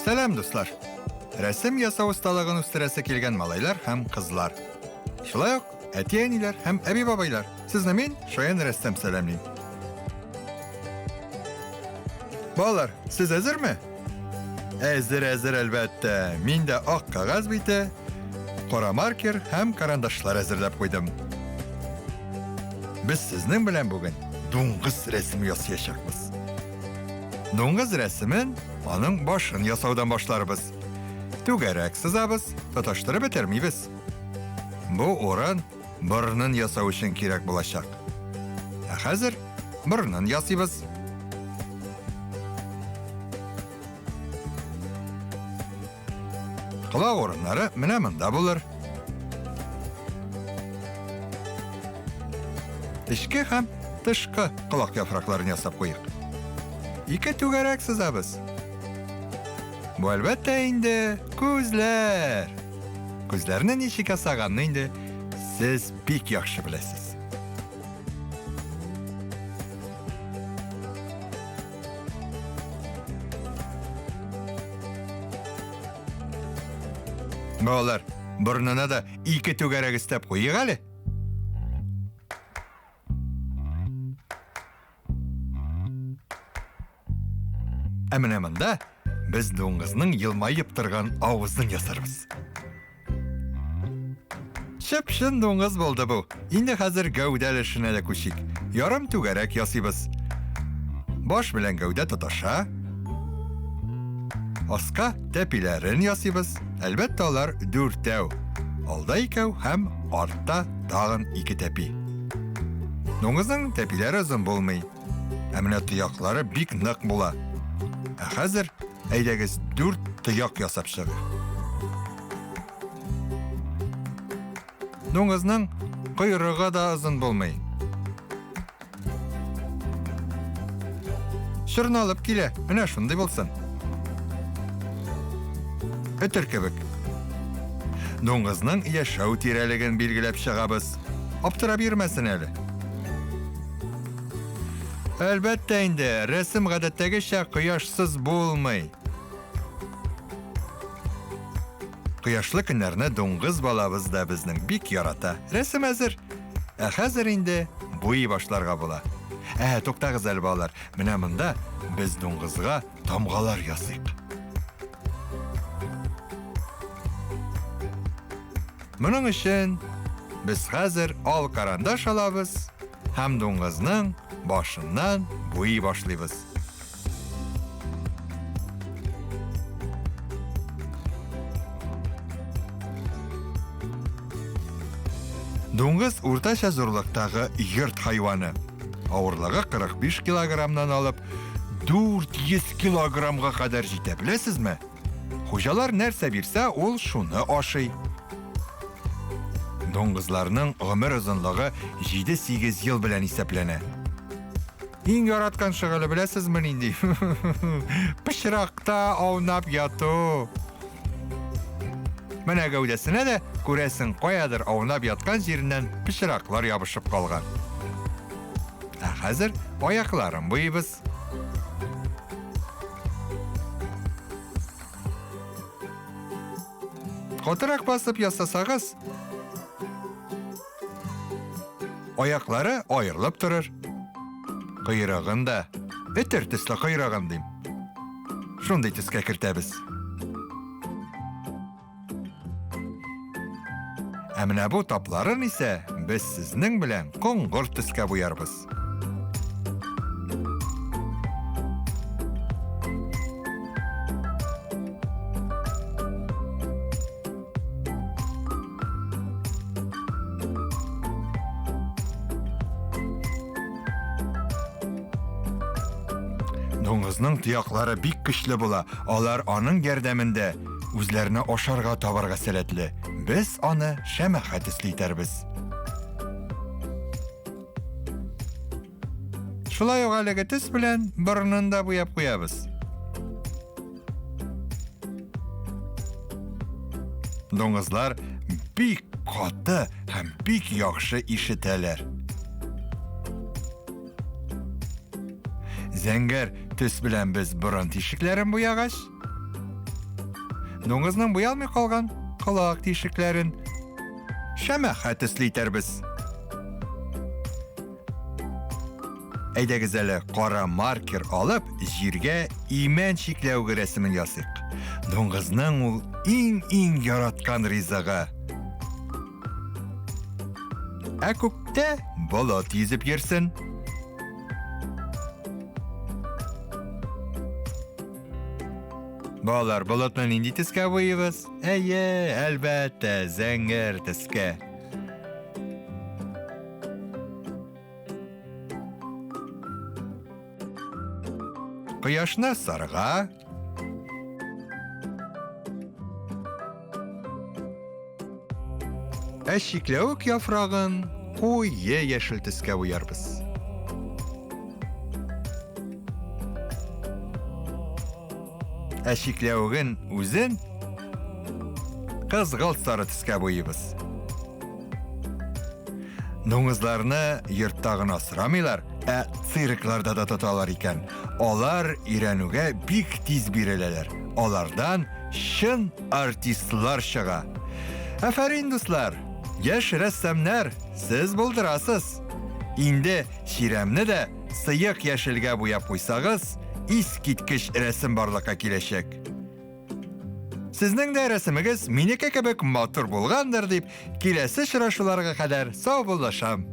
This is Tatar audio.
Сәлам, дуслар! Рәсем ясау осталыгын үстерәсе килгән малайлар һәм кызлар. Шулай ук әти-әниләр һәм әби-бабайлар. Сезне мин, Шаян рәссам сәламлим. Балалар, сез әзерме? Әзер, әзер, әлбәттә. Мин дә ак кәгазь бите, кара маркер һәм карандашлар әзерләп куйдым. Без сезнең белән бүген дуңгыз рәсеме ясаячакбыз. Дуңгыз рәсемен аның башын ясаудан башларбыз. Түгәрәк сызабыз, тоташтырып бетермибез. Бу урын борынын ясау өчен кирәк булачак. Ә хәзер борынын ясыйбыз. Колак урыннары менә монда булыр. Эчке һәм тышкы колак яфракларын ясап куйык. Ике түгәрәк сызабыз. Бу әлбәттә инде күзләр. Күзләрне ничек ясаганны инде сез бик яхшы беләсез. Балалар, борынына да ике түгәрәк өстәп куйыйк әле. Ә менә монда без дуңгызның елмаеп торган авызын ясарбыз. Чып-чын дуңгыз булды бу. Инде хәзер гәүдә өлешенә дә күчик. Ярым түгәрәк ясыйбыз. Баш белән гәүдә тоташа. Аска тәпиләрен ясыйбыз. Әлбәттә, алар дүртәү. Алда икәү һәм артта тагын ике тәпи. Дуңгызның тәпиләре озын булмый. Ә менә тояклары бик нык була. Ә хәзер әйдәгез дүрт тояк ясап чыгыйк. Дуңгызның койрыгы да озын булмый. Чорналып килә, менә шундый булсын. Өтер кебек. Дуңгызның яшәү тирәлеген билгеләп чыгабыз. Аптырап йөрмәсен әле. Әлбәттә инде, рәсем гадәттәгечә кояшсыз булмый. Кояшлы көннәрне дуңгыз балабыз да безнең бик ярата. Рәсем әзер. Ә хәзер инде буй башларга була. Ә, туктагыз әле, балалар. Менә монда без дуңгызга тамгалар ясыйк. Моның өчен без хәзер ал карандаш алабыз һәм дуңгызның башыннан буй башлыйбыз. Дуңгыз уртача зурлыктагы йорт хайваны. Авырлыгы 45 килограммнан алып 400 килограммга кадәр җитә, беләсезме? Хуҗалар нәрсә бирсә, ул шуны ашый. Дуңгызларның гомер озынлыгы 7-8 ел белән исәпләнә. Иң яраткан шөгыле беләсезме нинди? Пычракта аунап яту. Менә гәүдәсенә дә, күрәсең, каядыр аунап яткан җиреннән пычраклар ябышып калган. Ә хәзер аякларын буйыбыз. Катырак басып ясасагыз, аяклары аерылып торыр. Койрыгын да, өтер төсле койрыгын дим. Шундый төскә кертәбез. Ә менә бу тапларын исә без сезнең белән коңгыр төскә буярбыз. Дуңгызның тояклары бик көчле була. Алар аның ярдәмендә үзләренә ашарга табарга сәләтле. Без аны шәмәхә төсле итәрбез. Шулай ук әлеге төс белән борынын да буяп куябыз. Дуңгызлар бик каты һәм бик яхшы ишетәләр. Зәңгәр төс белән без борын тишекләрен буягач, Дуңгызның буялмый калган колак тишекләрен шәмәхә төсле итәрбез. Әйдәгез әле кара маркер алып, җиргә имән чикләвеге рәсемен ясыйк. Дуңгызның ул иң-иң яраткан ризыгы. Ә күктә болыт йөзеп йөрсен. Балалар, болытны нинди төскә буйыбыз? Әйе, әлбәттә, зәңгәр төскә. Кояшны сарыга, Ә чикләвек яфрагын куе яшел төскә буярбыз. Ә чикләвеген үзен кызгылт сары төскә буйыбыз. Дуңгызларны йортта гына асрамыйлар, ә циркларда да тоталар икән. Алар өйрәнүгә бик тиз биреләләр. Алардан чын артистлар чыга. Афәрин, дуслар! Яшь рәссамнар, сез булдырасыз! Инде чирәмне дә сыек яшелгә буяп куйсагыз, искиткеч рәсем барлыкка киләчәк. Сезнең дә рәсемегез минеке кебек матур булгандыр дип, киләсе очрашуларга кадәр саубуллашам.